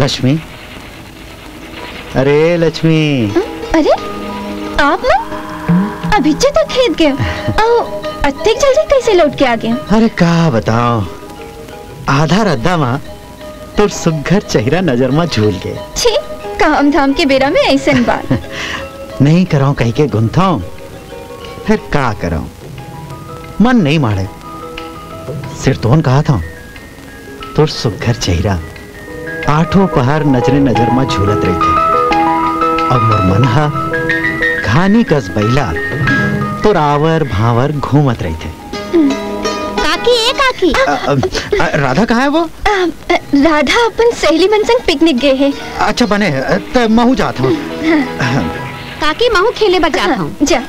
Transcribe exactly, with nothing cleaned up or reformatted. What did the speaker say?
लक्ष्मी, अरे लक्ष्मी। अरे, आप मन अभिच्चे तक खेत गए अउ अतेक जल्दी कैसे लौट के आ गए? अरे का बताओ, आधा रद्दा मा तोर सुग्घर चेहरा नजर मा झूल गए। छी, काम धाम के बेरा में ऐसन बात। नहीं करौं कहि के गुंथौं, फिर का करौं, मन नहीं माड़े। सिरतोन कहा था, तोर सुग्घर चेहरा आठों पहर नजरे नजर मा झूलत रहिथे। अब मोर मन हा घानी कस बइला तोर आवर भावर घूमत रहिथे। काकी, ए काकी। अ, अ, अ, राधा कहाँ है वो? अ, अ, राधा अपन सहेली मन संग पिकनिक गए है। अच्छा बने, अ, त महू जात हूँ। काकी, महू खेले बर जात हूँ। जा।